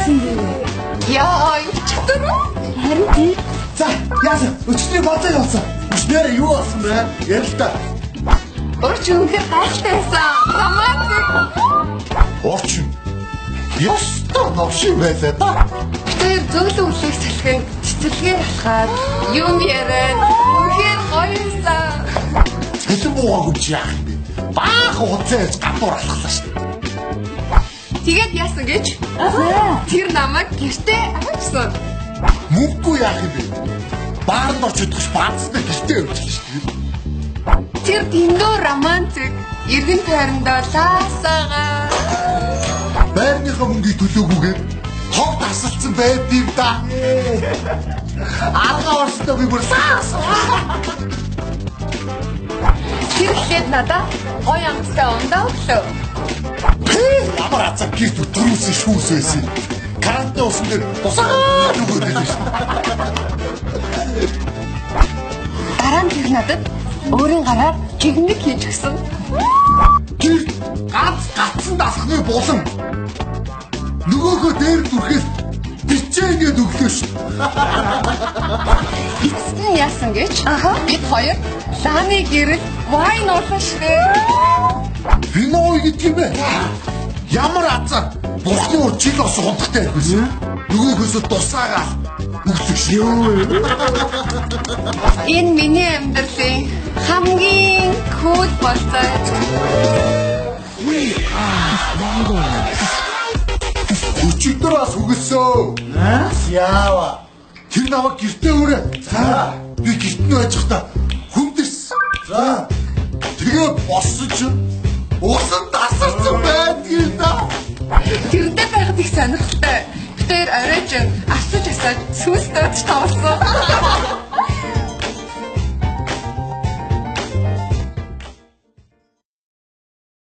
байсан бэ? Яа, юу чадвар уу? Харин тий. За, яасан? Өчигдрийн базаа явуулсан. Өчнөр юу болсон бэ? Ярил та. Урч үнэхээр гайхалтай байсан. Романтик. Орчин. Ёстой новшин байлаа да. Бид хоёр зөөлөн үлээх салхин цэцэрлэгээр алхаад юм яриад үнэхээр гоё юмсан. Цалин буугаагүй чи яах юм бэ? Баахан хуцаа яаж гадуур алхлаа шүү дээ. Тэгээд яасан гэж? Тэр намайг гэртээ авчирсан. Мөнгөгүй яах юм бэ? Бааранд орч идэх баазтай гэртээ явчихлаа шүү дээ. Тэр дэндүү романтик эргэн тойрондоо лаасаагаа. Байрныхаа мөнгийг төлөөгүйгээр тог тасалдсан байд юм да. Арга орстой би бүр саасан. Тэр эхлээд надаа гоё амттай ундаа өглөө. Ямар азар гэрт өдрөөсөн шүүс байсан. Карантин усан дээр тусаагаа нөгөөд байлаа шүү. Дараа нь тэр надад өөрийн гараар жигмэг хийж өгсөн. Гэрт ганц гацсан дасхны булан. Нөгөөхөө дээр дүрхэл бичээгээд өглөө шүү. Эцэст нь яасан гэж? Бид хоёр лааны гэрэл вайн уулаа шүү. Вино гэдэг юм бэ? Ямар азар бурхны ур жил ос хунтахтай байсан. Нөгөөхөөсөө тусаагаал өглөө шүү. Энэ миний амьдралын хамгийн кул болцоо. We are Mongolians. Өчигдөр бас үгэлсөө. Яава. Тэр намайг гэртээ өрөө. За би гэрт нь байж байхдаа хүмдэрсэн. За. Тэгээ болсон чинь усан тасарсан байдгийг да. Тэрнтэй байхад их сонирхолтой. Бид хоёр оройжон асууж асааж сүнс дуудаж тоглосон.